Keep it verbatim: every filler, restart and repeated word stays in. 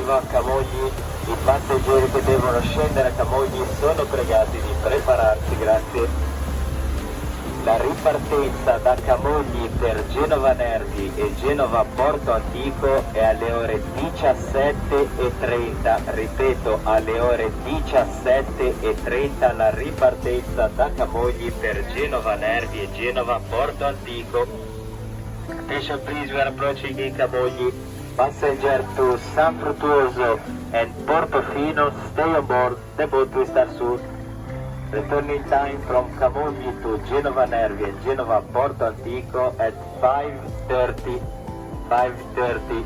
A Camogli, i passeggeri che devono scendere a Camogli sono pregati di prepararsi, grazie. La ripartenza da Camogli per Genova Nervi e Genova Porto Antico è alle ore diciassette e trenta, ripeto, alle ore diciassette e trenta la ripartenza da Camogli per Genova Nervi e Genova Porto Antico. Attention please, we are approaching in Camogli. Passenger to San Fruttuoso and Portofino, stay on board, the boat will start soon. Returning time from Camogli to Genova Nervi and Genova Porto Antico at five thirty. Five thirty.